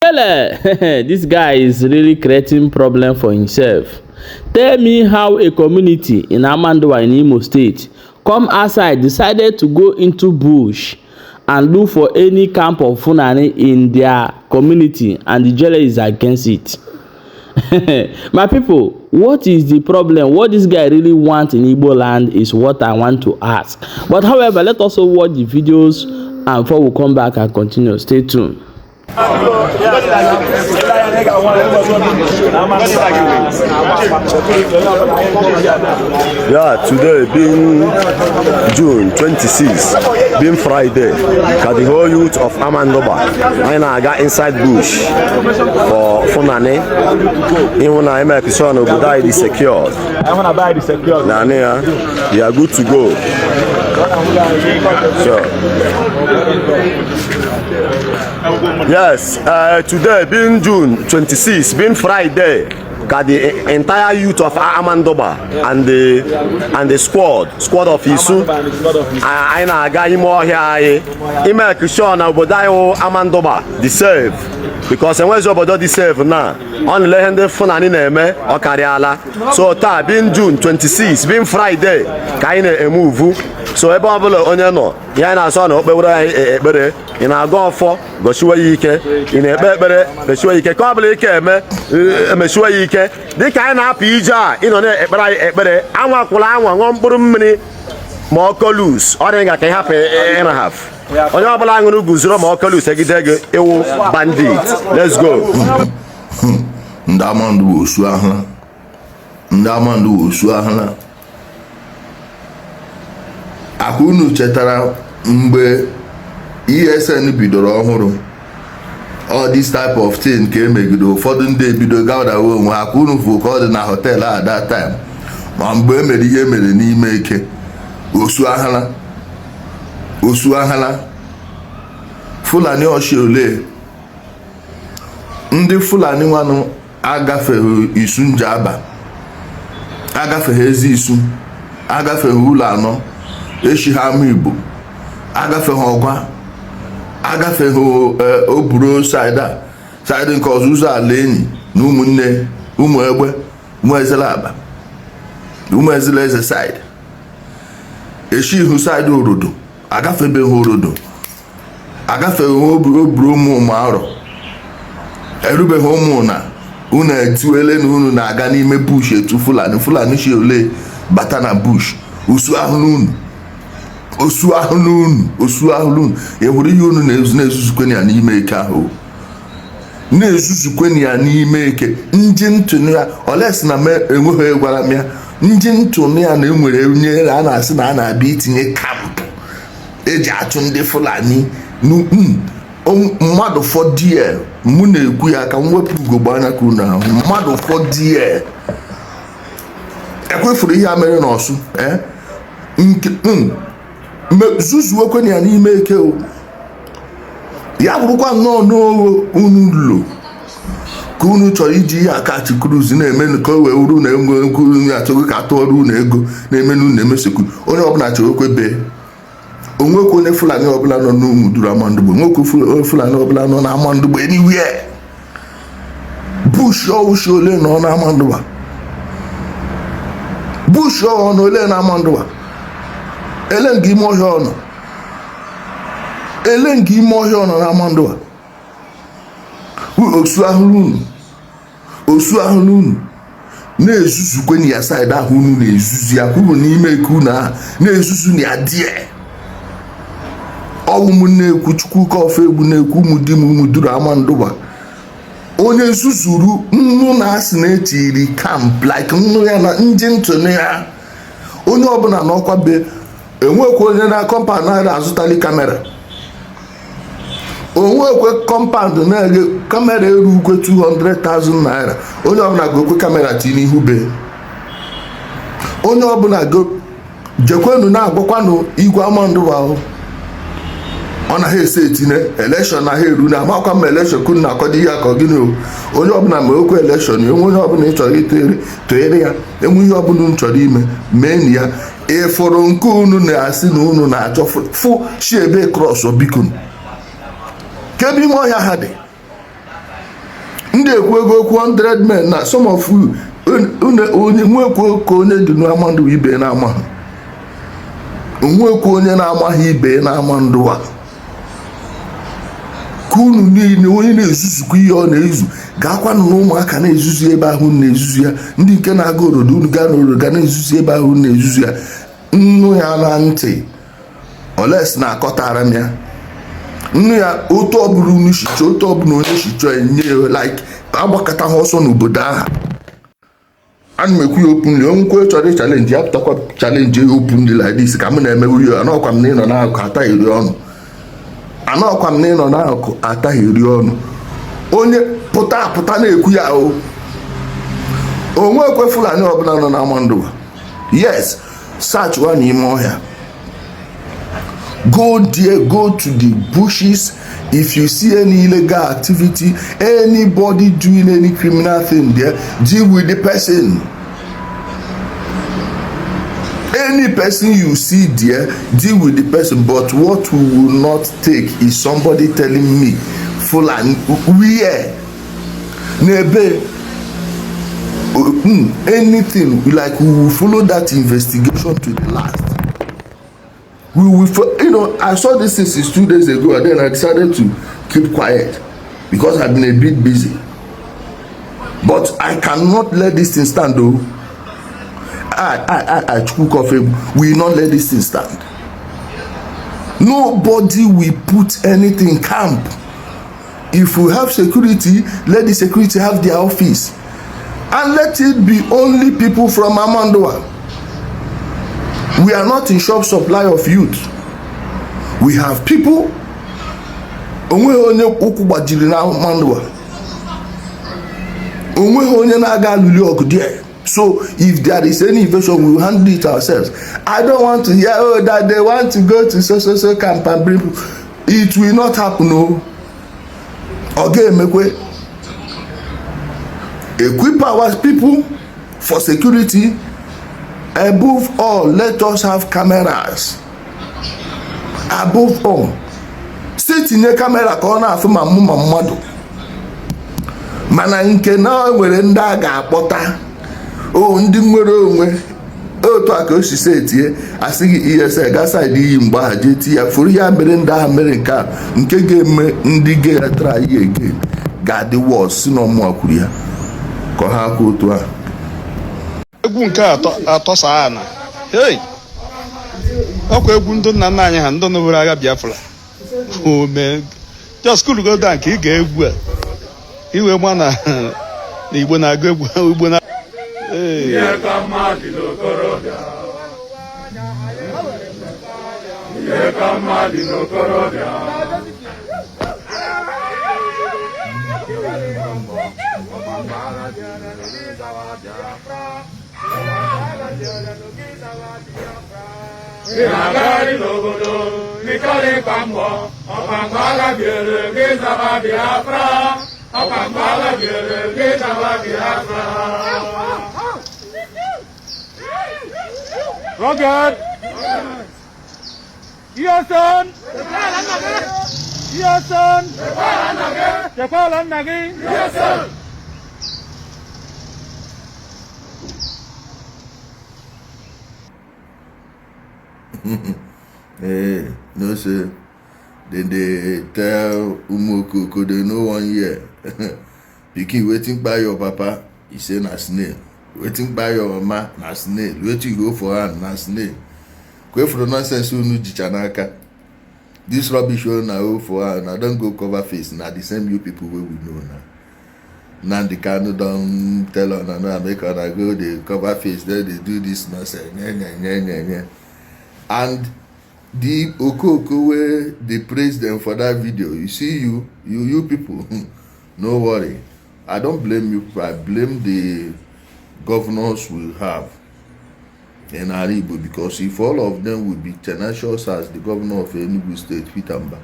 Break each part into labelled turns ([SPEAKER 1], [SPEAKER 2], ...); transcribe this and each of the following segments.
[SPEAKER 1] Ijele, this guy is really creating problem for himself. Tell me how a community in Amandoa in Imo State come outside, decided to go into bush and look for any camp of Fulani in their community, and Ijele is against it. My people, what is the problem? What this guy really want in Igbo land is what I want to ask. But however, let us also watch the videos and before we come back and continue. Stay tuned.
[SPEAKER 2] Yeah, today being June 26, being Friday, ka the whole youth of Amandoba anyị na-aga inside bush for Fulani ịhụ na ime sure na obodo anyị dị secured. Na ya, we are good to go. Sure. Yes, today being June 26, being Friday, ka the entire youth of Amandoba and the squad of Isu anyị na-aga ime ọhịa anyị ime sure na obodo anyị wụ Amandoba dị safe, because enwezi obodo dị safe na ọ na-ele ihe ndị Fulani na-eme ọ karịala. So taa being June 26, being Friday, ka anyị na-emuvu. So ebe ọbụla onye nọ, ihe anyị na-asọ na okpewere anyị ekpere, ị na-aga ọfọ gosiwe ya ike, ị na-ekpe ekpere mesiwe ya ike, ka ọ bụla ike eme emesiwe ya ike. Dịka anyị na-apụ ije a, ịnọ na-ekpere anyị ekpere, anwakwụla anwa ṅụọ mkpụrụ mmiri ma ọ kolus ọ dị nga ka ị hapụ ịrahaf. Onye ọbụla ṅụrụ guzoro ma ọ kolus egide gị ịwụ bandit. Let's go.
[SPEAKER 3] Ndị Amandu osu ahụla, ndị Amandu osu ahụla. Akwa unu chetara mgbe ESN bidoro ọhụrụ, all this type of thing ka emegide ụfọdụ ndị ebido gawdawa onwe ha. Ka unu fụ ka ọ dị na hotel at that time, ma mgbe e mere ihe mere n'ime eke osu ahụla, osu ahụla. Fulani ọchị ole ndị Fulani nwanụ agafeghị Isu Njaba, agafeghị ezi Isu, agafeghị ụlọ anọ echi ha ama Igbo, agafeghị ọgwa, agafeghị oburo side a side nke ọzọ, ụzọ ala enyi na ụmụnne, ụmụ egbe, ụmụ ezelaba, ụmụ ezela eze side echi ihu side orodo, agafebeghị orodo, agafeghị oburu ụmụ ụmụ arọ, erubeghị ụmụ na unu etiwele na unu na-aga n'ime bush etu Fulani. Fulani si ole bata na bush? Osu ahụ n'unu, osu ahụ n'unu, osu ahụ n'unu. Ị hụrụ ihe unu na-ezu na-ezuzukweni ya n'ime eke ahụ, na-ezuzukweni ya n'ime eke nji ntụnụ ya olesi na m enweghị gwara m ya nji ntụnụ ya na enwere onye a na-asị na a na-abịa itinye camp eji achụ ndị Fulani. Mmadụ fọdụ mụ na-ekwu ya ka m wepụ ugogbe anya ka unu ahụ. Mmadụ fọdụ ekwefuru ihe a mere n'Ọsụ nke zuzuokweni ya n'ime eke o ya bụrụkwa nnọọ n'ogho unu lo ka unu chọrọ iji ihe akachi cruise na-eme ka o wee wuru na enwe unu achọghị ka atụọrọ unu ego na-emenu unu emesekwu. Onye ọbụla chọrọ okwe bee onwekwe onye Fulani ọbụla nọ n'Umuduru Amandugbo, onwekwe onye Fulani ọbụla nọ na Amandugbo anywhere bush ọwụshi ole nọ na Amandugba, bush ọ nọ ole na Amandugba, ele nga ime ọhịa ọ nọ, ele nga ime ọhịa ọ nọ na Amandugba. Osu ahụrụ unu, osu ahụrụ unu na-ezuzukweni ya side ahụ unu na-ezuzu ya kwuru n'ime eke unu ahụ na-ezuzu na ya die ọwụ m na-ekwu Chukwuka ofe egwu na-ekwu ụmụ di m Ụmụduru Amandugba. Onye zuzuru nnu na-asị na etiri camp like nnu ya na ndị ntụnụ ya, onye ọbụla n'ọkwa be enwekwa onye na compound na azụtali camera, onwekwe compound na-ege camera eru ukwe 200,000 naira. Onye ọbụla ga-ekwe camera tii n'ihu be onye ọbụla go jekwenu na-agwakwanụ igwe Amandugba ahụ ọ na ha ese etinye election na ha eru na amakwa ma election kunu na-akwado ihe akọ gịnị o. Onye ọbụla ma okwu election enwe, onye ọbụla ị chọrọ ịtụnyere tụnyere ya, enwe ihe ọbụla unu chọrọ ime mee ya. Ịfụrụ nke unu na-asị na unu na-achọ fụ si ebe cross biko kebe ime ọhịa ha dị. Ndị ekwu ego okwu 100 men na some of you onye nwekwu ka onye dị n'Amandu ibe na-ama ha, onwekwu onye na-amaghị ibe na-ama ndụ a ka unu niile. Onye na-ezuzukwa ihe ọ na-ezu, gaakwanụ na ụmụaka na-ezuzu ebe ahụ na-ezuzu ya. Ndị nke na-aga orodo, unu gaa n'orodo, ga na-ezuzu ebe ahụ na-ezuzu ya. Nnu ya na ntị oles na-akọtara m ya, nnu ya. Otu ọbụla unu shichọ, otu ọbụla onye shichọ, enye ya like agbakọta ha ọsọ n'obodo ahụ. Ana m ekwu ya openly. Onwekwe chọrọ challenge ya, pụtakwa challenge ya openly like this ka m na-emewu ya. Anọkwa m na ịnọ n'akụkụ ataghịrị ọnụ, anọkwa m na ịnọ n'akụkụ ataghịrị ọnụ. Onye pụta apụta na-ekwu ya o onwekwe Fulani ọbụla nọ na Amandụwa. Yes, search wa n'ime ọhịa. Go there, go to the bushes. If you see any illegal activity, anybody doing any criminal thing there, deal with the person. Any person you see there, deal with the person. But what we will not take is somebody telling me Fulani where n'ebe anything. Like, we will follow that investigation to the last. We will I saw this thing since 2 days ago, and then I decided to keep quiet because I've been a bit busy. But I cannot let this thing stand though. I, Chukwukofe, will not let this thing stand. Nobody will put anything in camp. If we have security, let the security have their office and let it be only people from Amandoa. We are not in short supply of youth. We have people. Onweghị onye ụkwụ gbajiri na Amandoa, onweghị onye na-aga alụli ọgụ there. So if there is any invasion, we will handle it ourselves. I don't want to hear, oh, that they want to go to so so so camp and bring people. It will not happen o. Ọ ga-emekwe. Equip our people for security. Above all, let us have cameras. Above all, si tinye camera ka ọ na-afụ ma mụ ma mmadụ. Mana nke na nwere ndị a ga-akpọta o, ndị nwere onwe otu a ka o si etie asị gị ESL ga side iyi mgbe ahụ jee ti ya furu ya mere ndị agha mere nke a nke ga-eme ndị ga-etara ya again ga-adị worse. Si na ọmụa kwuru ya ka ọ ha aka otu a.
[SPEAKER 4] Egwu nke atọsa ana, hei, ọkwa egwu ndị nna nna anyị ha, ndị nụbụrụ agha Biafra. Ome just cool, go down ka ị ga-egwu a iwe ma na na Igbo na-agụ egwu Igbo na. Ee.
[SPEAKER 5] Ihe ka mma dị n'okorobịa. Ihe ka mma dị n'okorobịa. Ị na-agagharị n'obodo n'ịchọrọ ịkpa mbọ ọkwa mgbe agha biere gị zaba Biafra, ọkwa mgbe agha biere gị zaba Biafra. Roger! ESN! ESN! Chekwala nna gị! ESN!
[SPEAKER 3] Hey, no say dem dey tell Umuokoko, they no wan hear. Pikin, wetin kpai your papa? E say na snail. Wetin kpai your mama? Na snail. Wetin you go for hand? Na snail. Kwefuru nonsense unu jicha n'aka. This rubbish wey una hold for hand na don go cover face. Na the same you people wey we know now. Nnamdi Kanu don tell una now make una go dey cover face, then dey do this nonsense nye nye nye nye nye. And the Okoko wey dey praise them for that video, you see, you people, no worry. I don't blame you. I blame the governors we have in ala Igbo, because if all of them will be tenacious as the governor of Enugu State, Peter Mba,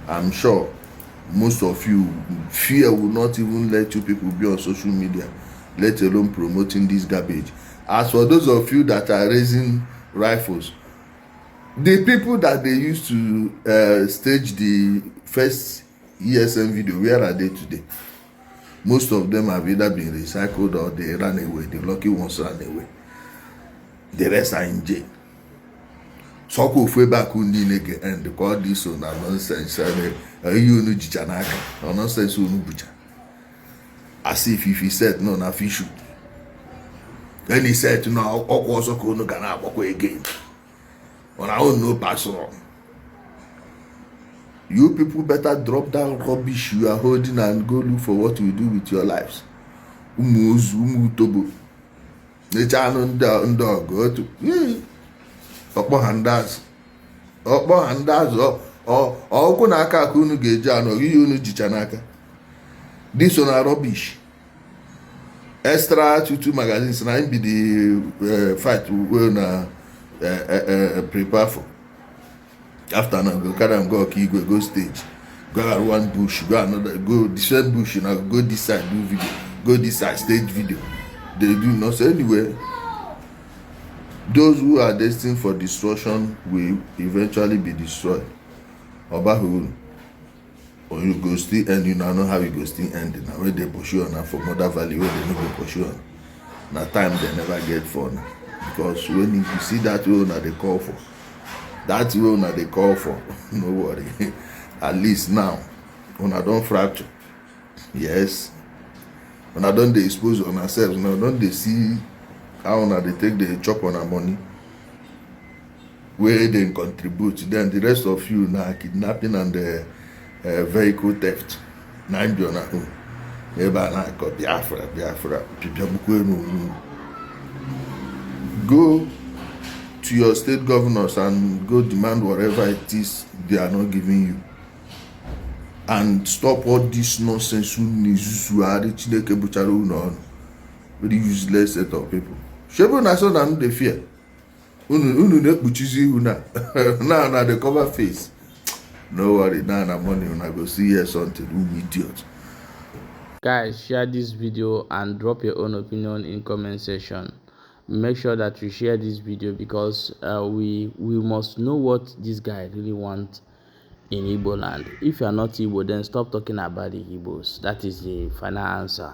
[SPEAKER 3] I'm sure most of you, fear will not even let you people be on social media, let alone promoting this garbage. As for those of you that are raising rifles, the people that they used to stage the first ESN video, where are they today? Most of them have either been recycled or they ran away. The lucky ones ran away. The rest are in jail. Sọkwa ofu ebe akụ niile ga-end ka ọ dị so na nonsense ihe unu jicha n'aka na nonsense unu bucha, as if you set no na fish any set na ọkwa ọzọ ka unu ga na-agbakwa again. Una own no pass on. You people better drop that rubbish you are holding and go look for what you do with your lives. Ụmụ ozu, ụmụ utobo na-eche anụ ndị ọgụ otu ọkpọ ha ndị azụ, ọkpọ ha ndị azụ, ọkwụ na aka aka unu ga-eji anụ ihe unu jicha n'aka. This one na rubbish. Extra two two magazines na im be the fight wey una prepare for. After now, go carry am go Okigwe, go stage, go one bush, go another, go the same bush na, go this side do video, go this side stage video, dey do nonsense. Anyway, those who are destined for destruction will eventually be destroyed. Ọbaghị uru, or you go still end. You know how you go still end na wey dey pursue una for Mother Valley, wey dey no go pursue una na time dem never get for una, because when you see that wey una dey call for, that wey una dey call for, no worry. At least now una don fracture. Yes, una don dey expose una sef. Una don dey see how una dey take dey chop una money wey dem contribute. Then the rest of you na kidnapping and vehicle theft na im be una own. Ebe a na-akọ Biafra, Biafra bịagbukwe n'onwe. Go to your state governors and go demand whatever it is they are not giving you and stop all this nonsense unu na-ezuzugharị. Chineke bụchara unu ọnụ. Very useless set of people. Shebu na so na m dey fear unu. Unu na-ekpuchizi ihu na now na dey cover face. No worry, now na money una go see hear something, unu idiot.
[SPEAKER 1] Guys, share this video and drop your own opinion in comment section. Make sure that you share this video because we must know what this guy really want in Igbo land. If you are not Igbo, then stop talking about the Igbos. That is the final answer.